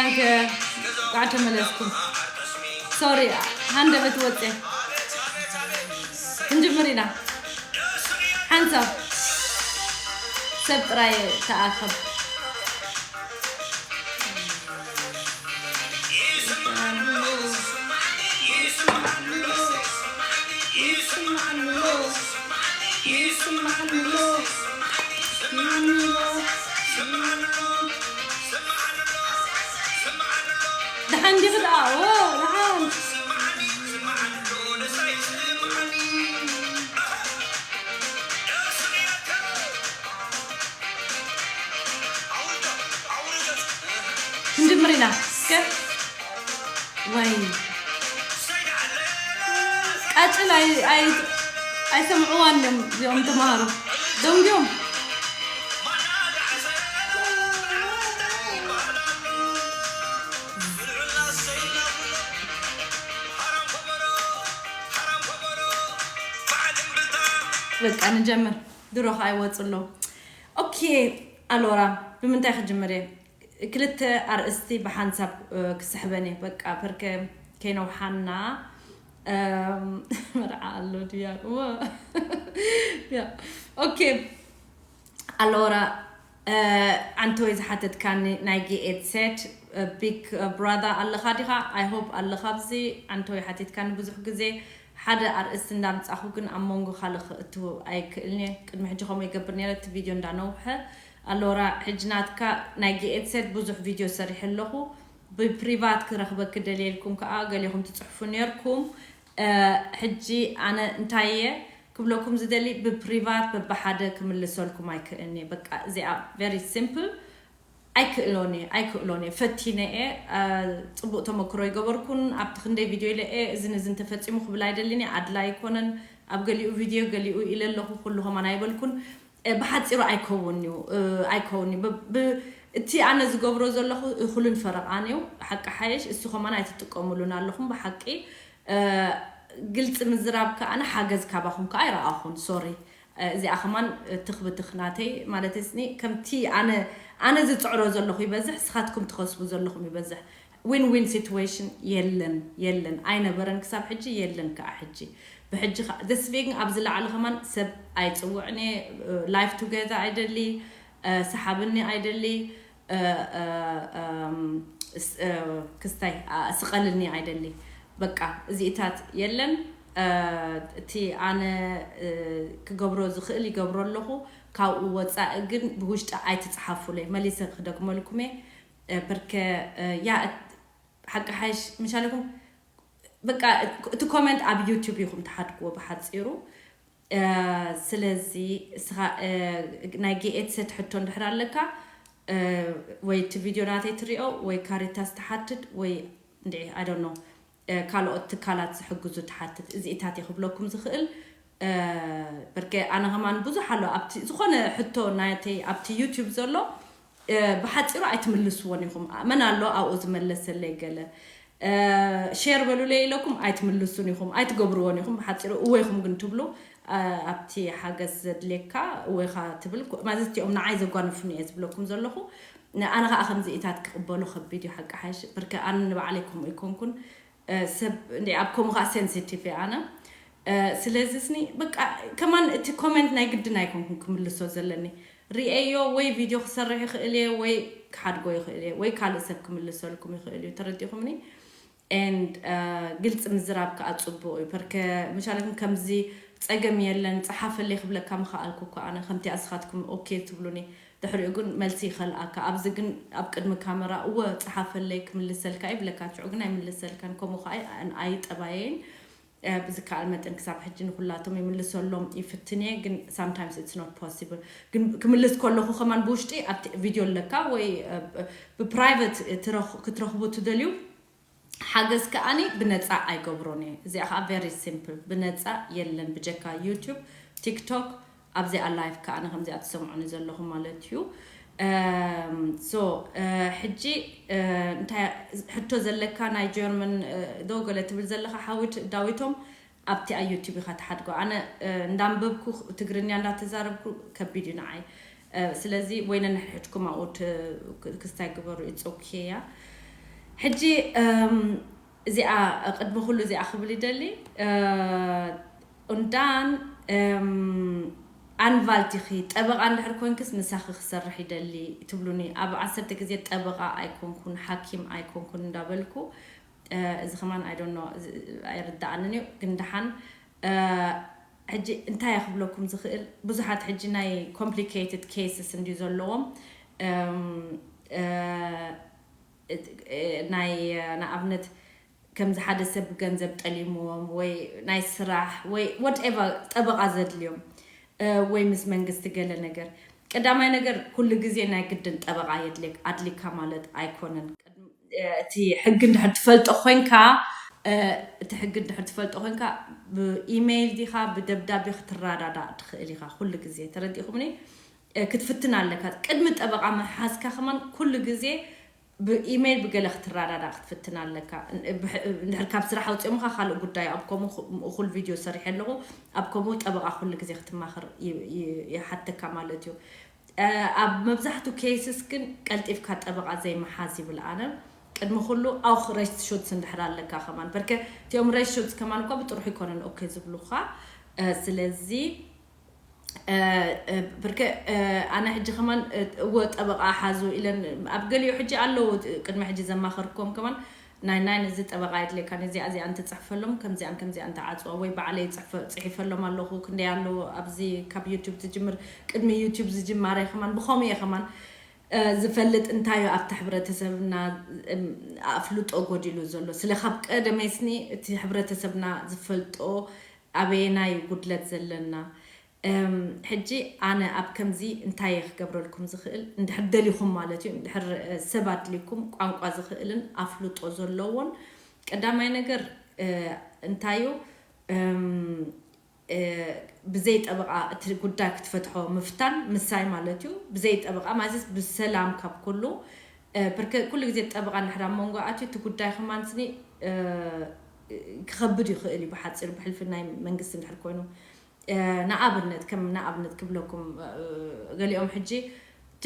ኣንተ ቃዕ ተመለስኩም። ሶሪ፣ ሃንደበት ወፀ። ክንጅምር ኢና። ሓንሳብ ሰብ ጥራይ ተኣከብ። ደሓን ዲኺ ደኣ? ኦ፣ ደሓን። ክንጅምር ኢና። እስከ ወይ ቀጽል ኣይ-፣ ኣይ-፣ ኣይሰምዕዋን እዮም እዚኦም ተምሃሮ። ደንጊዮም። በቃ ንጀምር። ድሮ ኸኣ ይወጹ ኣለዉ። ኦኬ፣ ኣሎራ፣ ብምንታይ ክጅምር እየ? ክልተ ኣርእስቲ ብሓንሳብ፣ እ፣ ክስሕበን እየ። በቃ፣ ፐርከ ከይነውሓና፣ እም፣ መርዓ ኣሎ ድያ? እወ። ያ። ኦኬ፣ ኣሎራ፣ እ፣ ኣንቶይ ዝሓተትካኒ ናይ ጌኤት ሴት፣ እ፣ ቢግ ብራዘር ኣለኻ ዲኻ? ኣይ ሆፕ ኣለኻ ኣብዚ። ኣንቶይ ሓቲትካኒ ብዙሕ ግዜ። ሓደ ኣርእስቲ እንዳምጻኹ ግን ኣብ መንጎ ካልእ ክእትው ኣይክእልን እየ። ቅድሚ ሕጂ ከምኡ ይገብር ነይረ፣ እቲ ቪድዮ እንዳነውሐ። ኣሎራ፣ ሕጂ ናትካ ናይ ጌኤት ሴት ብዙሕ ቪድዮ ሰሪሐ ኣለኹ። ብፕሪቫት ክረኽበኪ ደልየ ኢልኩም ከኣ ገሊኹም ትጽሕፉ ነይርኩም። እ፣ ሕጂ ኣነ እንታይ እየ ክብለኩም ዝደሊ፣ ብፕሪቫት በብሓደ ክምልሰልኩም ኣይክእልን እየ። በቃ እዚኣ ቨሪ ሲምፕል። ኣይክእሎን እየ፣ ኣይክእሎን እየ። ፈቲነ እየ። እ፣ ጽቡቕ ተመክሮ ይገበርኩን። ኣብቲ ክንደይ ቪድዮ ኢለ እየ፣ እዝን እዝን ተፈጺሙ ክብል ኣይደልን እየ። ኣድላይ ኣይኮነን። ኣብ ገሊኡ ቪድዮ ገሊኡ ኢለ ኣለኹ፣ ኩሉ ከማን ኣይበልኩን። እ፣ ብሓጺሩ ኣይከውን እዩ፣ እ፣ ኣይከውን እዩ። ብ-፣ ብ-፣ እቲ ኣነ ዝገብሮ ዘለኹ እኹልን ፈረቓን እዩ። ሓቂ ሓየሽ፣ እሱ ከማን ኣይትጥቀሙሉን ኣለኹም። ብሓቂ፣ እ፣ ግልጺ ምዝራብ ከኣ ኣነ ሓገዝ ካባኹም ከኣ ኣይረኣኹን። ሶሪ። እ፣ እዚኣ ከማን፣ እ፣ ትኽ ብትኽ ናተይ፣ ማለት ስኒ ከምቲ ኣነ፣ ኣነ ዝጽዕሮ ዘለኹ ይበዝሕ፣ ስኻትኩም ትኸስቡ ዘለኹም ይበዝሕ። ዊን ዊን ሲትዌሽን የለን፣ የለን፣ ኣይነበረን ክሳብ ሕጂ፣ የለን ከኣ ሕጂ። ብሕጂ ከኣ፣ ደስቬግን ኣብ ዝለዓለ ከማን ሰብ ኣይጽውዕን እየ፣ እ፣ ላይፍ ቱጌዘር ኣይደሊ፣ እ፣ ሰሓብኒ ኣይደሊ፣ እ፣ እ፣ እም፣ ስ-፣ እ፣ ክስታይ፣ ኣ፣ ስቐልኒ ኣይደሊ። በቃ፣ እዚኢታት የለን። እ፣ እቲ ኣነ፣ እ፣ ክገብሮ ዝኽእል ይገብሮ ኣለኹ። ካብኡ ወጻኢ ግን ብውሽጢ ኣይትጽሓፉለይ። መሊሰ ክደግመልኩም እየ። እ፣ በርከ፣ እ፣ ያ፣ እት-፣ ሓቂ ሓይሽ ምሻለኩም፣ በቃ፣ እት-፣ እቲ ኮመንት ኣብ ዩቱብ ኢኹም ትሓድግዎ ብሓጺሩ። እ፣ ስለዚ እስኻ፣ እ፣ ናይ ጌኤት ሴት ሕቶ እንድሕር ኣለካ፣ እ፣ ወይ እቲ ቪድዮ ናተይ ትሪኦ፣ ወይ ካሪታስ ትሓትት፣ ወይ እንድዒ፣ I don't know፣ እ፣ ካልኦት ትካላት ዝሕግዙ ትሓትት። እዚኢታት እየ ክብለኩም ዝኽእል። እ፣ በርከ ኣነ ከማን ብዙሕ ኣሎ ኣብቲ ዝኾነ ሕቶ ናተይ ኣብቲ ዩቱብ ዘሎ፣ እ፣ ብሓጺሩ ኣይትምልስዎን ኢኹም። መን ኣሎ ኣብኡ ዝመለሰለይ ገለ? እ፣ ሼር በሉለይ ኢለኩም ኣይትምልሱን ኢኹም፣ ኣይትገብርዎን ኢኹም። ብሓጺሩ እወ ኢኹም ግን ትብሉ፣ እ፣ ኣብቲ ሓገዝ ዘድልየካ እወ ኢኻ ትብል። ኮ-፣ ማለት እቲኦም ንዓይ ዘጓንፉኒ እየ ዝብለኩም ዘለኹ። ን-፣ ኣነ ኸኣ ከምዚኢታት ክቕበሎ ከቢድ እዩ ሓቂ ሓይሽ። ብርከ ኣነ ንባዕለይ ከምኡ ኣይኮንኩን። እ፣ ሰብ እንደ ኣብ ከምኡ ኸኣ ሴንሲቲቭ እየ ኣነ። እ፣ ስለዚ ስኒ በቃ ከማን እቲ ኮመንት ናይ ግድን ኣይኮንኩን ክምልሶ ዘለኒ። ሪኤዮ ወይ ቪድዮ ክሰርሕ ይኽእል እየ ወይ ክሓድጎ ይኽእል እየ ወይ ካልእ ሰብ ክምልሰልኩም ይኽእል እዩ። ተረዲኹምኒ? ኤንድ፣ እ፣ ግልጺ ምዝራብ ከኣ ጽቡቕ እዩ። ፐርከ ምሻለኩም ከምዚ ጸገም የለን፣ ጸሓፈለይ ክብለካ ምኸኣልኩ እኮ ኣነ ከምቲ ኣስኻትኩም ኦኬ ትብሉኒ። ድሕሪኡ ግን መልሲ ይኸልኣካ። ኣብዚ ግን ኣብ ቅድሚ ካመራ እወ ጸሓፈለይ ክምልሰልካ ይብለካ፣ ሽዑ ግን ኣይምልሰልካን። ከምኡ ከኣ ኣይ-፣ ኣይጠባየይን። እ፣ ብዝከኣል መጠን ክሳብ ሕጂ ንኹላቶም ይምልሰሎም ይፍትን እየ፣ ግን sometimes it's not possible። ግን ክምልስ ከለኹ ከማን ብውሽጢ ኣብቲ ቪድዮ ኣለካ ወይ፣ እ፣ ብ-፣ ብፕራይቨት ትረኽ-፣ ክትረኽቡ ትደልዩ ሓገዝ ከኣኒ ብነጻ ኣይገብሮን እየ። እዚኣ ከኣ ቨሪ ሲምፕል፣ ብነጻ የለን ብጀካ ዩቱብ፣ ቲክቶክ፣ ኣብዚኣ ላይቭ ከኣ ኣነ ከምዚኣ ትሰምዑኒ ዘለኹም ማለት እዩ። እም፣ ሶ፣ እ፣ ሕጂ፣ እ፣ እንታይ ሕቶ ዘለካ ናይ ጀርመን፣ እ፣ ዶ ገለ ትብል ዘለኻ ሓዊት ዳዊቶም፣ ኣብቲ ኣብ ዩቱብ ኢኻ ትሓድጎ። ኣነ፣ እ፣ እንዳንበብኩ ትግርኛ እንዳተዛረብኩ ከቢድ እዩ ንዓይ። እ፣ ስለዚ ወይ ነንሕድሕድኩም ኣብኡ ት-፣ ክ-፣ ክስታይ ግበሩ፣ it's okay እያ። ሕጂ እዚኣ ቅድሚ ኩሉ እዚኣ ክብል ይደሊ። ኡንዳን ኣንቫልት ኢኺ፣ ጠበቓ እንድሕር ኮንክስ ምሳኺ ክሰርሕ ይደሊ ትብሉኒ። ኣብ ዓሰርተ ግዜ ጠበቓ ኣይኮንኩን፣ ሓኪም ኣይኮንኩን እንዳበልኩ፣ እዚ ከማን ኣይዶኖ ኣይርዳኣንን እዩ። ግን ደሓን ሕጂ እንታይ ክብለኩም ዝኽእል፣ ብዙሓት ሕጂ ናይ ኮምፕሊኬትድ ኬስስ እንድዩ ዘለዎም። ናይ ንኣብነት ከምዚ ሓደ ሰብ ገንዘብ ጠሊምዎም ወይ ናይ ስራሕ ወይ ወትኤቨር ጠበቓ ዘድልዮም ወይ ምስ መንግስቲ ገለ ነገር፣ ቀዳማይ ነገር ኩሉ ግዜ ናይ ግድን ጠበቓ የድልየክ ኣድሊካ ማለት ኣይኮነን። እቲ ሕጊ እንድሕር ትፈልጦ ኮይንካ እቲ ሕጊ እንድሕር ትፈልጦ ኮይንካ ብኢሜይል ዲኻ ብደብዳቤ ክትረዳዳእ ትኽእል ኢኻ። ኩሉ ግዜ ተረዲእኹምኒ ክትፍትን ኣለካ። ቅድሚ ጠበቓ ምሓዝካ ከማን ኩሉ ግዜ ብኢሜይል ብገለ ክትረዳዳእ ክትፍትን ኣለካ። እንድሕር ካብ ስራሕ ኣውፅኦምካ ካልእ ጉዳይ። ኣብ ከምኡ እኹል ቪድዮ ሰሪሐ ኣለኹ። ኣብ ከምኡ ጠበቓ ኩሉ ግዜ ክትማኽር ይሓተካ ማለት እዩ። ኣብ መብዛሕቱ ኬስስ ግን ቀልጢፍካ ጠበቓ ዘይምሓዝ ይብል ኣነ። ቅድሚ ኩሉ ኣውኽ ሬሽት ሹትስ እንድሕር ኣለካ ከማን በርከ እቲኦም ሬሽት ሹትስ ከማን እኳ ብጥሩሑ ይኮነን ኦኬ ዝብሉካ። ስለዚ ብርከ ኣነ ሕጂ ከማን እወ ጠበቓ ሓዙ ኢለን ኣብ ገሊኡ ሕጂ ኣለዉ ቅድሚ ሕጂ ዘማኸርኩም ከማን ናይ ናይ ነዚ ጠበቓ የድልየካ ነዚኣ እዚኣ እንትፅሕፈሎም ከምዚኣን ከምዚኣ እንትዓፅዋ ወይ ባዕለይ ፅሒፈሎም ኣለኹ። ክንደይ ኣለዉ ኣብዚ ካብ ዩቱብ ዝጅምር ቅድሚ ዩቱብ ዝጅማረ ከማን ብኸምኡ እየ ከማን ዝፈልጥ። እንታዩ ኣብቲ ሕብረተሰብና ኣፍልጦ ጎዲሉ ዘሎ ስለ ካብ ቀደመይስኒ እቲ ሕብረተሰብና ዝፈልጦ ኣበየናይ ጉድለት ዘለና። ሕጂ ኣነ ኣብ ከምዚ እንታይ እየ ክገብረልኩም ዝኽእል? እንድሕር ደሊኹም ማለት እዩ፣ እንድሕር ሰብ ኣድሊኩም ቋንቋ ዝኽእልን ኣፍልጦ ዘለዎን ቀዳማይ ነገር እንታይ እዩ? ብዘይ ጠበቓ እቲ ጉዳይ ክትፈትሖ ምፍታን ምሳይ ማለት እዩ። ብዘይ ጠበቓ ማለት ብሰላም ካብ ኩሉ ብርከ ኩሉ ግዜ ጠበቓ እንድሕር ኣብ መንጎ ኣትዩ እቲ ጉዳይ ከማን ስኒ ክኸብድ ይኽእል እዩ። ብሓፂሩ ብሕልፊ ናይ መንግስቲ እንድሕር ኮይኑ ንኣብነት ከም ንኣብነት ክብለኩም ገሊኦም ሕጂ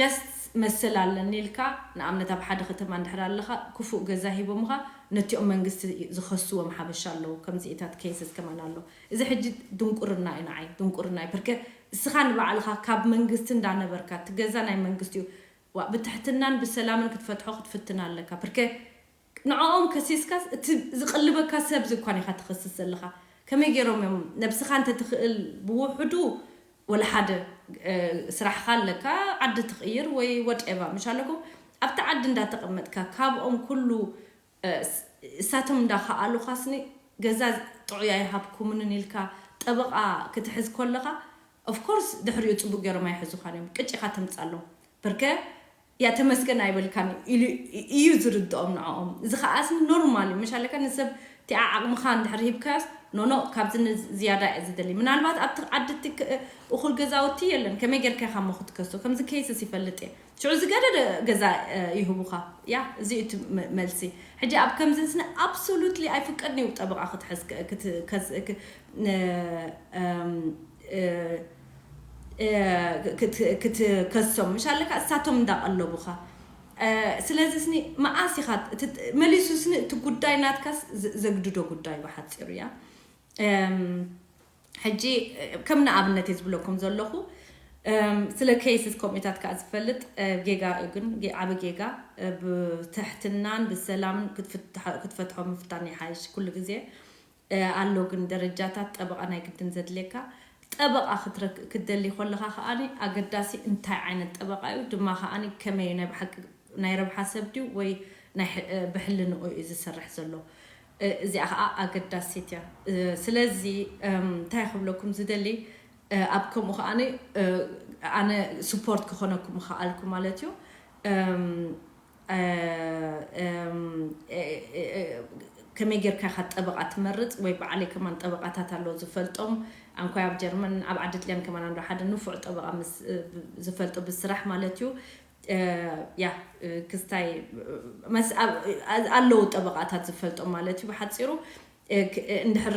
just መሰል ኣለኒ ኢልካ ንኣብነት ኣብ ሓደ ከተማ እንድሕር ኣለኻ ክፉእ ገዛ ሂቦምኻ ነቲኦም መንግስቲ ዝኸስዎም ሓበሻ ኣለዉ። ከምዚኢታት ኬስስ ከማን ኣሎ። እዚ ሕጂ ድንቁርና እዩ ንዓይ ድንቁርና እዩ። ብርከ እስኻ ንባዕልኻ ካብ መንግስቲ እንዳነበርካ እቲ ገዛ ናይ መንግስቲ እዩ። ብትሕትናን ብሰላምን ክትፈትሖ ክትፍትን ኣለካ። ብርከ ንዕኦም ከሲስካስ እቲ ዝቕልበካ ሰብ እዚ እኳን ኢኻ ትኸስስ ዘለኻ። ከመይ ገይሮም እዮም ነብስኻ እንተትኽእል ብውሕዱ ወላ ሓደ ስራሕኻ ኣለካ ዓዲ ትቕይር ወይ ወትኤቨር ምሽ ኣለኩም ኣብቲ ዓዲ እንዳተቐመጥካ ካብኦም ኩሉ እሳቶም እንዳኸኣሉኻስኒ ገዛ ጥዑይ ኣይሃብኩምንን ኢልካ ጠበቓ ክትሕዝ ኮለኻ ኦፍኮርስ ድሕሪኡ ፅቡቅ ገይሮም ኣይሕዙኻን እዮም ቅጭኻ ተምፃሎም ብርከ ያ ተመስገን ኣይበልካን እዩ ዝርድኦም ንዕኦም። እዚ ከዓስ ኖርማል እዩ። መሻለካ ንሰብ እቲኣ ዓቕምኻ እንድሕር ሂብካስ ኖኖ ካብዚ ዝያዳ እየ ዝደሊ። ምናልባት ኣብቲ ዓዲ እቲ እኹል ገዛውቲ የለን ከመይ ጌርካ ኢኻ እሞ ክትከሶ? ከምዚ ኬስስ ይፈልጥ እየ። ሽዑ ዝገደደ ገዛ ይህቡኻ። ያ እዚ እቲ መልሲ። ሕጂ ኣብ ከምዚ ስነ ኣብሶሉትሊ ኣይፍቀድን እዩ ጠበቓ ክትሕዝ ክትከሶም ምሽ ኣለካ እሳቶም እንዳቀለቡኻ ስለዚ ስኒ መዓስ ኢኻ መሊሱ ስኒ እቲ ጉዳይ ናትካስ ዘግድዶ ጉዳይ ብሓፂሩ እያ ሕጂ ከም ንኣብነት እየ ዝብለኩም ዘለኹ ስለ ኬስስ ኮሚታት ከዓ ዝፈልጥ ጌጋ ግን ዓብ ጌጋ ብትሕትናን ብሰላምን ክትፈትሖ ምፍታን ይሓይሽ ኩሉ ግዜ ኣሎ ግን ደረጃታት ጠበቓ ናይ ግድን ዘድልየካ ጠበቓ ክትደሊ ከለኻ ከዓኒ ኣገዳሲ እንታይ ዓይነት ጠበቓ እዩ ድማ ከዓኒ ከመይ ናይ ብሓቂ ናይ ረብሓ ሰብ ድዩ ወይ ብሕልንኡ እዩ ዝሰርሕ ዘሎ እዚኣ ከዓ ኣገዳሲት እያ ስለዚ እንታይ ክብለኩም ዝደሊ ኣብ ከምኡ ከዓኒ ኣነ ስፖርት ክኾነኩም ከኣልኩ ማለት እዩ ከመይ ጌርካ ኢኻ ጠበቓ ትመርፅ ወይ ባዕለይ ከማን ጠበቓታት ኣለዉ ዝፈልጦም ኣንኳይ ኣብ ጀርመን ኣብ ዓዲ ጥልያን ከማን ኣሎ ሓደ ንፉዕ ጠበቓ ዝፈልጦ ብስራሕ ማለት እዩ ያ ክስታይ ኣለዉ ጠበቓታት ዝፈልጦም ማለት እዩ ብሓፂሩ እንድሕር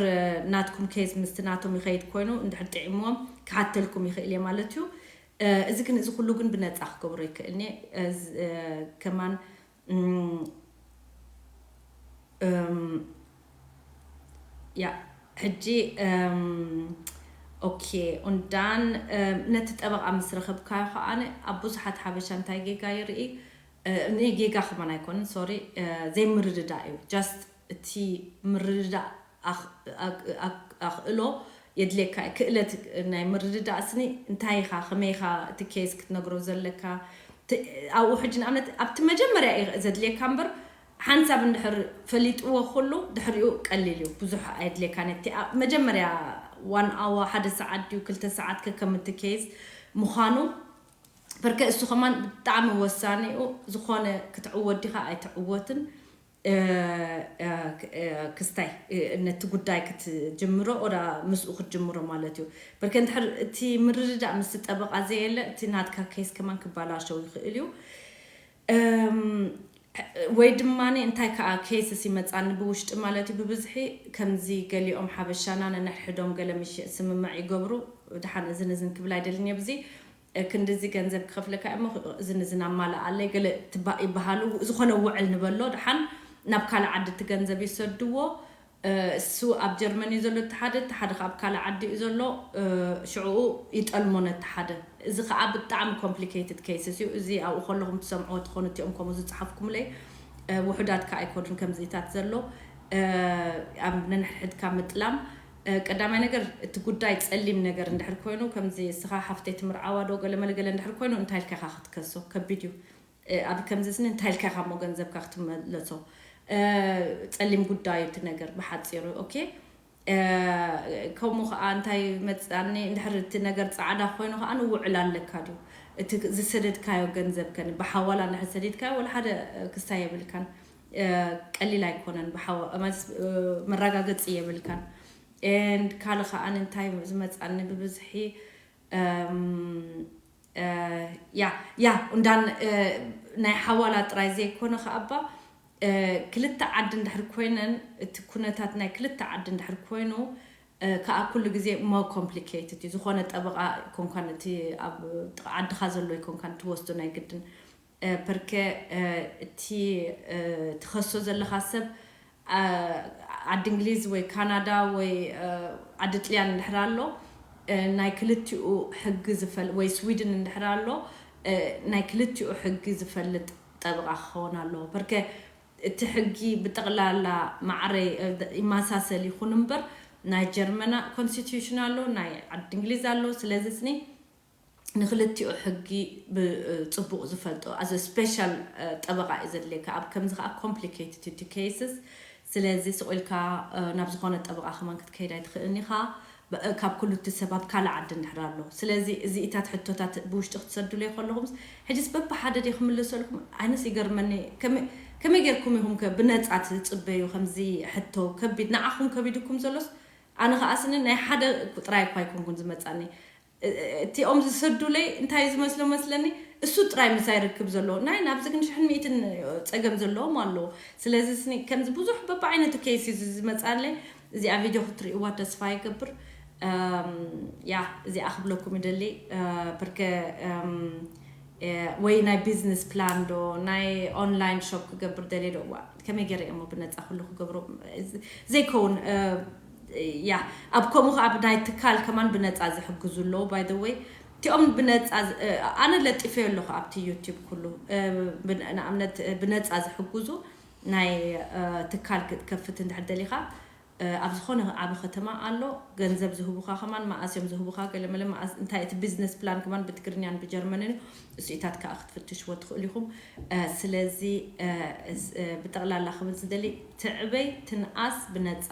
ናትኩም ኬዝ ምስቲ ናቶም ይኸይድ ኮይኑ እንድሕር ጥዒምዎም ክሓተልኩም ይኽእል እየ ማለት እዩ እዚ ግን እዚ ኩሉ ግን ብነፃ ክገብሮ ይክእል እየ ከማን እም፣ ያ ሕጂ እም፣ ኦኬ። ኡንዳን እም፣ ነቲ ጠበቓ ምስ ረኸብካዮ ከኣ ኣብ ብዙሓት ሓበሻ እንታይ ጌጋ ይርኢ? እ፣ ንጌጋ ከማን ኣይኮንን፣ ሶሪ፣ እ፣ ዘይምርድዳእ እዩ። ጃስት እቲ ምርድዳእ ኣኽ- ኣክ- ኣክ- ኣኽእሎ የድልየካ እዩ። ክእለት ናይ ምርድዳእ ስኒ እንታይ ኢኻ፣ ከመይ ኢኻ እቲ ኬስ ክትነግሮ ዘለካ? ት- ኣብኡ ሕጂ ንኣብነት ኣብቲ መጀመርያ እዩ ዘድልየካ እምበር፣ ሓንሳብ እንድሕር ፈሊጥዎ ኩሉ ድሕሪኡ ቀሊል እዩ፣ ብዙሕ ኣየድልየካ። ነቲ ኣብ መጀመርያ ዋን ኣዋ ሓደ ሰዓት ድዩ ክልተ ሰዓት ከከምቲ ኬዝ ምዃኑ፣ በርከ እሱ ከማን ብጣዕሚ ወሳኒ እዩ። ዝኾነ ክትዕወት ዲኻ ኣይትዕወትን፣ እ፣ እ፣ ክ- እ፣ ክስታይ እ፣ ነቲ ጉዳይ ክትጅምሮ ኦዳ ምስኡ ክትጅምሮ ማለት እዩ። በርከ እንድሕር እቲ ምርድዳእ ምስ ጠበቓ ዘየለ እቲ ናትካ ኬስ ከማን ክባላሸው ይኽእል እዩ። እም፣ ወይ ድማ እንታይ ከዓ ኬስስ ይመፃኒ ብውሽጢ ማለት እዩ። ብብዝሒ ከምዚ ገሊኦም ሓበሻና ነንሕድሕዶም ገለ ምሽ ስምምዕ ይገብሩ። ድሓን እዝን እዝን ክብል ኣይደልን እየ። ብዚ ክንድዚ ገንዘብ ክኸፍለካ እሞ እዝን እዝን ኣማልኣለይ ገለ ትባ- ይበሃሉ። ዝኾነ ውዕል ንበሎ፣ ድሓን ናብ ካልእ ዓዲ እቲ ገንዘብ ይሰድዎ። እሱ ኣብ ጀርመን እዩ ዘሎ፣ እቲ ሓደ እቲ ሓደ ኣብ ካልእ ዓዲ እዩ ዘሎ። ሽዕኡ ይጠልሞ ነቲ ሓደ። እዚ ከዓ ብጣዕሚ ኮምፕሊኬትድ ኬስስ እዩ። እዚ ኣብኡ ከለኹም ትሰምዕዎ ትኾኑ እቲኦም ከምኡ ዝፀሓፍኩምለይ ውሑዳት ከዓ ኣይኮኑን ከምዚታት ዘሎ። ኣብ ነንሕድሕድካ ምጥላም፣ ቀዳማይ ነገር እቲ ጉዳይ ፀሊም ነገር እንድሕር ኮይኑ፣ ከምዚ እስኻ ሓፍተይ ትምርዓዋ ዶ ገለመለ ገለ እንድሕር ኮይኑ እንታይ ኢልካ ኢኻ ክትከሶ? ከቢድ እዩ። ኣብ ከምዚ ስኒ እንታይ ኢልካ ኢኻ እሞ ገንዘብካ ክትመለሶ? ፀሊም ጉዳይ እዩ እቲ ነገር ብሓፂሩ። ኦኬ። ከምኡ ከዓ እንታይ መፅኣኒ፣ እንድሕር እቲ ነገር ፃዕዳ ኮይኑ ከዓ ንውዕል ኣለካ ድዩ? እቲ ዝሰደድካዮ ገንዘብ ከን ብሓዋላ እንድሕር ሰዲድካዮ ወላ ሓደ ክስታይ የብልካን። ቀሊል ኣይኮነን። ብሓዋ- ማለት መረጋገፂ የብልካን። And ካልእ ከዓ እንታይ ዝመፅኣኒ ብብዝሒ ያ ያ እንዳን ናይ ሓዋላ ጥራይ ዘይኮነ ከኣባ ክልተ ዓዲ እንድሕር ኮይነን፣ እቲ ኩነታት ናይ ክልተ ዓዲ እንድሕር ኮይኑ ከዓ ኩሉ ግዜ more complicated እዩ። ዝኾነ ጠበቓ ይኮንካን እቲ ኣብ ጥቓ ዓድኻ ዘሎ ይኮንካን ትወስዶ ናይ ግድን። ፐርከ እቲ ትኸሶ ዘለኻ ሰብ ዓዲ እንግሊዝ ወይ ካናዳ ወይ ዓዲ ጥልያን እንድሕር ኣሎ፣ ናይ ክልቲኡ ሕጊ ዝፈል- ወይ ስዊድን እንድሕር ኣሎ፣ ናይ ክልቲኡ ሕጊ ዝፈልጥ ጠበቓ ክኸውን ኣለዎ። ፐርከ እቲ ሕጊ ብጠቕላላ ማዕረ ይመሳሰል ይኹን እምበር ናይ ጀርመና ኮንስቲቱሽን ኣሎ፣ ናይ ዓዲ እንግሊዝ ኣሎ። ስለዚ ስኒ ንክልቲኡ ሕጊ ብፅቡቕ ዝፈልጦ ኣዘ ስፔሻል ጠበቓ እዩ ዘድልየካ። ኣብ ከምዚ ከዓ ኮምፕሊኬትድ እቲ ኬስስ። ስለዚ ስቕ ኢልካ ናብ ዝኾነ ጠበቓ ከማን ክትከይድ ኣይትኽእልን ኢኻ፣ ካብ ኩሉ እቲ ሰብ ኣብ ካልእ ዓዲ እንድሕር ኣሎ። ስለዚ እዚኢታት ሕቶታት ብውሽጢ ክትሰዱለይ ከለኹምስ ሕጅስ በብሓደ ድየ ክምልሰልኩም? ኣነስ ይገርመኒ። ከመይ ጌርኩም ኢኹም ከ ብነፃ ትፅበዩ ከምዚ ሕቶ? ከቢድ ንዓኹም ከቢድኩም ዘሎስ ኣነ ከዓ ስኒ ናይ ሓደ ጥራይ እኳ ኣይኮንኩን ዝመፃኒ። እቲኦም ዝሰዱለይ እንታይ ዝመስሎ መስለኒ፣ እሱ ጥራይ ምሳይ ርክብ ዘለዎ ናይ ናብዚ ግን ሽሕን ሚእትን ፀገም ዘለዎም ኣለዎ። ስለዚ ስኒ ከምዚ ብዙሕ በብዓይነቱ ኬስ እዩ ዝመፃለይ። እዚኣ ቪድዮ ክትርእይዋ ተስፋ ይገብር። ያ እዚኣ ክብለኩም ይደሊ። ብርከ ወይ ናይ ቢዝነስ ፕላን ዶ ናይ ኦንላይን ሾፕ ክገብር ደልየ ዶ? እዋ ከመይ ገይረ እሞ ብነፃ ኩሉ ክገብሮ ዘይከውን። ያ ኣብ ከምኡ ከዓ ናይ ትካል ከማን ብነፃ ዝሕግዙ ኣለዉ። By the way እቲኦም ብነፃ ኣነ ለጢፈዮ ኣለኹ ኣብቲ ዩቲብ ኩሉ። ንኣብነት ብነፃ ዝሕግዙ ናይ ትካል ክትከፍት እንድሕር ደሊኻ ኣብ ዝኾነ ዓቢ ከተማ ኣሎ። ገንዘብ ዝህቡኻ ከማን መኣስ እዮም ዝህቡኻ ገለመለ፣ መኣስ እንታይ እቲ ቢዝነስ ፕላን ከማን ብትግርኛን ብጀርመንን እዩ። እሱኢታት ከዓ ክትፍትሽዎ ትኽእሉ ኢኹም። ስለዚ ብጠቕላላ ክብል ዝደሊ ትዕበይ ትንኣስ ብነፃ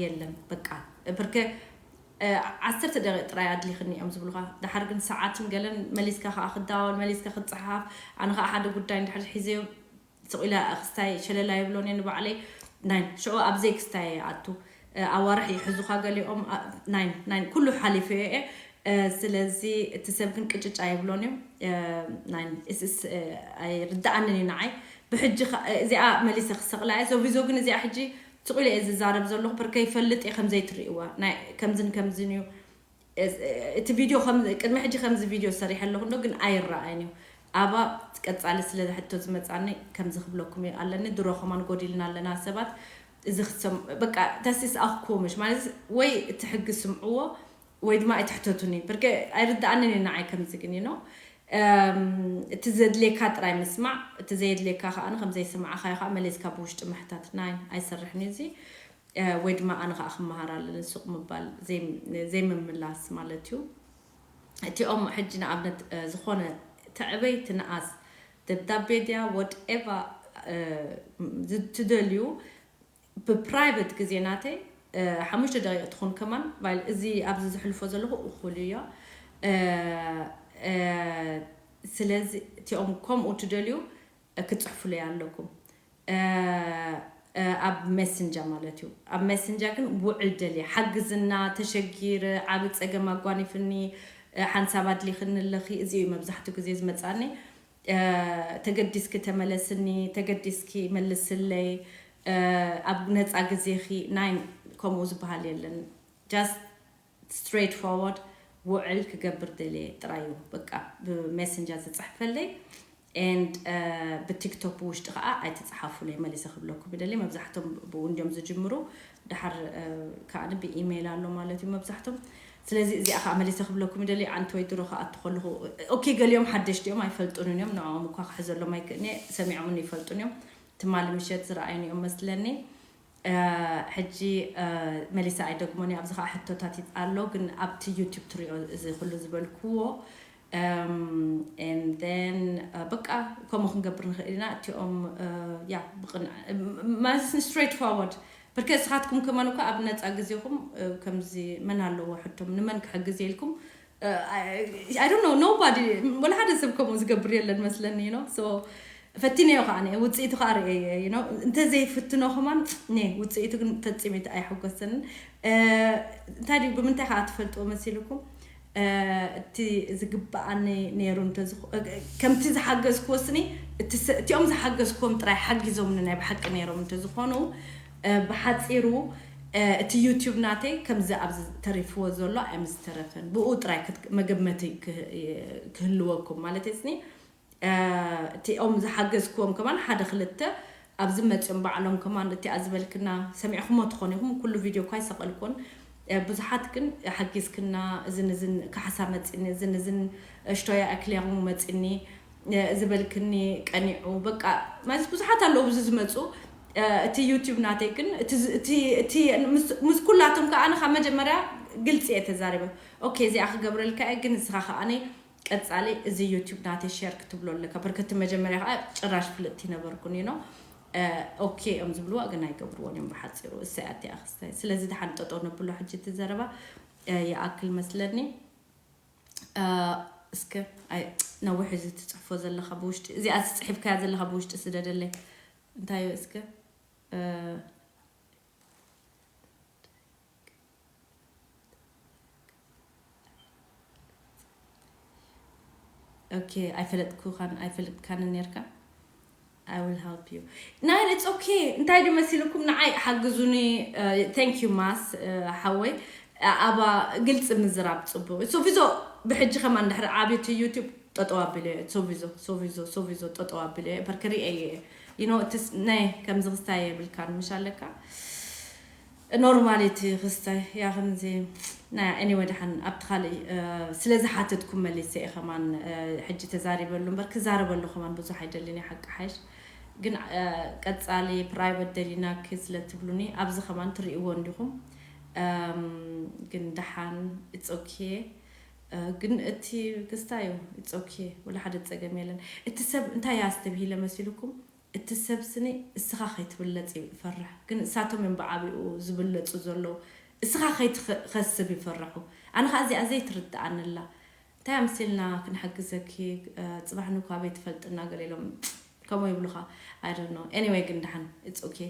የለን። በቃ ብርከ ዓሰርተ ደቂቕ ጥራይ ኣድሊኽኒ እዮም ዝብሉኻ። ድሓር ግን ሰዓትን ገለን መሊስካ ከዓ ክዳወል መሊስካ ክትፅሓፍ። ኣነ ከዓ ሓደ ጉዳይ እንድሕር ሒዘዮ ስቕ ኢለ ክስታይ ሸለላ ይብሎን እየ ንባዕለይ። ናይን ሽዑ ኣብዘይ ክስታይ እየ ኣቱ። ኣዋርሕ ይሕዙኻ ገሊኦም። ናይን ናይን ኩሉ ሓሊፈዮ እየ። ስለዚ እቲ ሰብ ግን ቅጭጫ ይብሎን እዩ። ናይን እስስ ኣይርድኣንን እዩ ንዓይ። ብሕጂ እዚኣ መሊሰ ክሰቕላ እየ። ሶ ቪዞ ግን እዚኣ ሕጂ ስቕ ኢለ እየ ዝዛረብ ዘለኹ። ፐርከ ይፈልጥ እየ ከምዘይትርእይዋ ናይ ከምዝን ከምዝን እዩ። እቲ ቪድዮ ቅድሚ ሕጂ ከምዚ ቪድዮ ሰሪሐ ኣለኹ እንዶ ግን ኣይረኣይን እዩ። ኣባ ቀፃሊ ስለ ሕቶ ዝመፃኒ ከምዚ ክብለኩም ኣለኒ። ድሮ ከማን ጎዲልና ኣለና ሰባት። እዚ ክትሰም በቃ ተሲስ ኣኽ ኮምሽ ማለት ወይ እቲ ሕጊ ስምዕዎ ወይ ድማ ኣይትሕተቱኒ ብርገ ኣይርዳኣንን እዩ ንዓይ ከምዚ ግን ነው። እቲ ዘድልየካ ጥራይ ምስማዕ፣ እቲ ዘየድልየካ ከዓ ከም ዘይስማዕካ እዩ ከዓ መሊስካ ብውሽጢ ምሕታት ናይ ኣይሰርሕን እዩ እዚ። ወይ ድማ ኣነ ከዓ ክመሃር ኣለኒ ሱቅ ምባል ዘይምምላስ ማለት እዩ። እቲኦም ሕጂ ንኣብነት ዝኾነ ተዕበይ ትንኣስ ደብዳቤ ድያ ወድኤቫ ትደልዩ ብፕራይቨት ግዜ ናተይ ሓሙሽተ ደቂቕ ትኹን ከማን ባይል እዚ ኣብዚ ዝሕልፎ ዘለኹ እኹል እዮ። ስለዚ እቲኦም ከምኡ ትደልዩ ክፅሕፉለይ ኣለኩም ኣብ ሜሰንጃ ማለት እዩ። ኣብ ሜሰንጃ ግን ውዕል ደልየ ሓግዝና ተሸጊረ ዓብ ፀገም ኣጓኒፍኒ ሓንሳብ ኣድሊኽኒ ኣለኺ እዚ እዩ መብዛሕትኡ ግዜ ዝመፃኒ። ተገዲስኪ ተመለስኒ፣ ተገዲስኪ መልስለይ፣ ኣብ ነፃ ግዜኺ ናይ ከምኡ ዝበሃል የለን። Just straight forward ውዕል ክገብር ደልየ ጥራይ እዩ በቃ ብሜሰንጀር ዝፅሕፈለይ። And ብቲክቶክ ብውሽጢ ከዓ ኣይትፅሓፉለይ መሊሰ ክብለኩም ይደሊ። መብዛሕቶም ብኡ እንዲዮም ዝጅምሩ፣ ድሓር ከዓ ብኢሜይል ኣሎ ማለት እዩ መብዛሕቶም። ስለዚ እዚኣ ከዓ መሊሰ ክብለኩም ይደሊ። ኣንቲ ወይ ድሮ ክኣቱ ከለኹ ኦኬ ገሊኦም ሓደሽቲ እዮም ኣይፈልጡንን እዮም። ንዕኦም እኳ ክሕዘሎም ኣይክእልኒ ሰሚዖምን ይፈልጡን እዮም። ትማሊ ምሸት ዝረኣዩን እዮም መስለኒ። ሕጂ መሊሳ ኣይደግሞን እየ ኣብዚ ከዓ ሕቶታት ኣሎ ግን ኣብቲ ዩቱብ ትሪኦ እዚ ኩሉ ዝበልክዎ then በቃ ከምኡ ክንገብር ንኽእል ኢና እቲኦም ያ ብቕን ማለት straight forward ብርከ ስኻትኩም ከማን እኳ ኣብ ነፃ ግዜኹም ከምዚ መን ኣለዎ ሕቶም ንመን ክሕግዝ ኢልኩም I don't know nobody ወላ ሓደ ሰብ ከምኡ ዝገብር የለን መስለኒ you know so ፈቲነዮ ከዓ ውፅኢቱ ከዓ ርእየ you know እንተ ዘይፍትኖ ከማን ነ ውፅኢቱ ግን ፈፂሜት ኣይሐጎሰንን እንታይ ድዩ ብምንታይ ከዓ ትፈልጥዎ መሲልኩም እቲ ዝግበኣኒ ነይሩ ከምቲ ዝሓገዝክዎ ስኒ እቲኦም ዝሓገዝክዎም ጥራይ ሓጊዞምኒ ናይ ብሓቂ ነይሮም እንተዝኾኑ ብሓፂሩ እቲ ዩቱብ ናተይ ከምዚ ኣብዚ ተሪፍዎ ዘሎ ኣይምዝተረፈን ብኡ ጥራይ መገመቲ ክህልወኩም ማለት ስኒ እቲኦም ዝሓገዝክዎም ከማን ሓደ ክልተ ኣብዚ መፅኦም ባዕሎም ከማን እቲኣ ዝበልክና ሰሚዕኩሞ ትኾን ኢኹም ኩሉ ቪድዮ እኳ ይሰቐልኩን ብዙሓት ግን ሓጊዝክና እዝን እዝን ካሕሳ መፂኒ እዝን እዝን እሽቶያ ኣክሊያሙ መፂኒ ዝበልክኒ ቀኒዑ በቃ ማለት ብዙሓት ኣለዉ ብዙ ዝመፁ እቲ ዩቲብ ናተይ ግን ምስ ኩላቶም ከዓ ኣነ ካብ መጀመርያ ግልፂ እየ ተዛሪበ ኦኬ እዚኣ ክገብረልካ እየ ግን ንስኻ ከዓኒ ቀፃሊ እዚ ዩቲብ ናተይ ሸር ክትብሎ ኣለካ በርከቲ መጀመርያ ከዓ ጭራሽ ፍልጥቲ ነበርኩን ዩ ነው ኦኬ እዮም ዝብልዋ ግን ኣይገብርዎን እዮም ብሓፂሩ እሰይ ኣቲ ኣክስታይ ስለዚ ድሓን ጠጠው ነብሎ ሕጂ እቲ ዘረባ ይኣክል መስለኒ እስከ ነዊሕ እዚ ትፅሕፎ ዘለካ ብውሽጢ እዚኣ ዝፅሒፍካያ ዘለካ ብውሽጢ ስደደለይ እንታይ እስከ ኦኬ ኣይፈለጥኩካን ኣይፈለጥካን ነርካ I will help you ናይ it's okay እንታይ ዱ መሲልኩም ንዓይ ሓግዙኒ thank you ማስ ሓወይ ኣባ ግልፂ ምዝራብ ፅቡቅ ሶፊዞ ብሕጂ ከማን ድሕሪ ዓብይቲ ዩቲብ ጠጠው ኣቢለ ሶቪዞ ሶቪዞ ሶቪዞ ጠጠው ኣቢለ በርከሪ እየ you know it's ናይ ከምዚ ክስታይ የብልካን ምሽ ኣለካ ኖርማል እቲ ክስታይ ያ ከምዚ ናይ anyway ድሓን ኣብቲ ካልእ ስለ ዝሓተትኩም መሊሰ እየ ከማን ሕጂ ተዛሪበሉ እምበር ክዛረበሉ ከማን ብዙሕ ኣይደልን እየ ሓቂ ሓይሽ ግን ቀፃሊ ፕራይቨት ደሊናኪ ስለ ትብሉኒ ኣብዚ ከማን ትርእይዎ እንዲኹም ግን ደሓን it's okay ግን እቲ ክስታይ እዩ it's okay ወላ ሓደ ፀገም የለን እቲ ሰብ እንታይ ኣስተብሂለ መሲልኩም እቲ ሰብ ስኒ እስኻ ከይትብለፅ ይፈርሕ ግን እሳቶም እዮም ብዓብኡ ዝብለፁ ዘለዉ እስኻ ከይትኸስብ ይፈርሑ ኣነ ከዓ እዚኣ ዘይትርድኣንላ እንታይ ኣምሲልና ክንሕግዘኪ ፅባሕ ንኳበይ ትፈልጥና ገለ ኢሎም ከምኡ ይብሉኻ I don't know anyway ግን ደሓን it's okay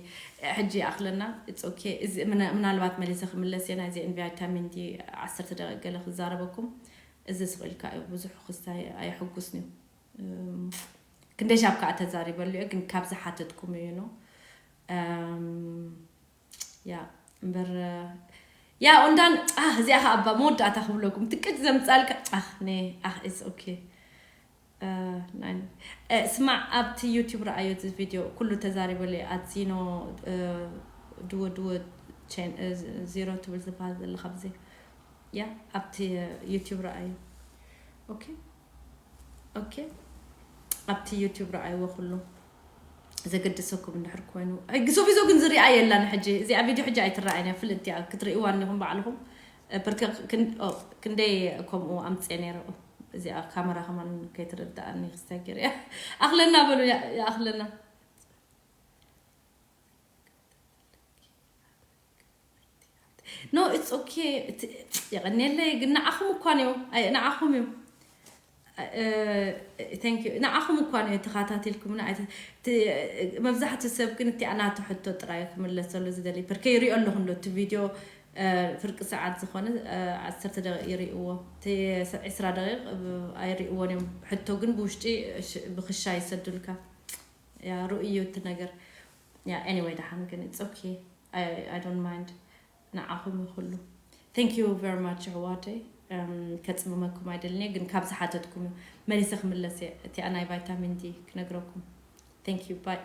ሕጂ ይኣኽለና it's okay እዚ ምናልባት መሊሰ ክምለስ እየ ናይዚ ን ቫይታሚን ዲ ዓሰርተ ደቂቕ ገለ ክዛረበኩም እዚ ስቕ ኢልካ እዩ ብዙሕ ክስታይ ኣየሕጉስን እዩ ክንደይ ሻብ ከዓ ተዛሪበሉ እየ ግን ካብ ዝሓተትኩም እዩ ነው ያ እምበር ያ ኦንዳን እዚኣ ከዓ ኣባ መወዳእታ ክብለኩም ትቅጭ ዘምፃልካ ኣኽ ነ ኣኽ is okay ስማዕ ኣብቲ ዩቲብ ረኣዮ እዚ ቪድዮ ኩሉ ተዛሪበሉ ኣዚኖ ድወ ድወ ዜሮ ትብል ዝበሃል ዘለካ ብዘይ ያ ኣብቲ ዩቲዩብ ረኣዩ። ኦኬ ኦኬ፣ ኣብቲ ዩቲዩብ ረኣይዎ ኩሉ ዘገድሰኩም እንድሕር ኮይኑ። ግሶ ቪዞ ግን ዝሪኣ የላን ሕጂ። እዚኣ ቪድዮ ሕጂ ኣይትረኣይን እያ፣ ፍልጥቲ እያ፣ ክትርእይዋ እንዲኹም ባዕልኹም። ብርከ ክንደይ ከምኡ ኣምፅኤ ነይረ። እዚኣ ካመራ ከማን ከይትርድኣኒ ክስታይ ገይረ እያ። ኣኽለና በሉ፣ ይኣኽለና። No, it's okay. የቐንየለይ ግን ንዓኹም እኳ እዮም፣ ንዓኹም እዮም። ንዓኹም እኳ እዮም ተኸታቲልኩምና። መብዛሕትኡ ሰብ ግን እቲ ኣናቱ ሕቶ ጥራይ ክምለሰሉ ዝደሊ፣ ብርከ ይሪኦ ኣለኹ እንዶ እቲ ቪድዮ። ፍርቂ ሰዓት ዝኾነ ዓሰርተ ደቂቕ ይሪእዎ፣ ዕስራ ደቂቕ ኣይሪእዎን እዮም። ሕቶ ግን ብውሽጢ ብክሻ ይሰዱልካ። ያ ርእዩ እቲ ነገር። ያ anyway፣ ደሓን ግን it's okay. I don't mind። ንዓኹም ይኹሉ። Thank you very much ኣሕዋተይ። ከጽምመኩም ኣይደልንየ፣ ግን ካብ ዝሓተትኩም እዩ መሊሰ ክምለስ እየ። እቲኣ ናይ ቫይታሚን ዲ ክነግረኩም። Thank you፣ bye።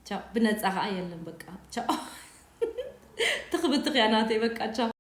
ቻው። ብነጻ ከኣ የለን፣ በቃ ቻው። ትኽብትኽ እያ ናተይ፣ በቃ ቻው።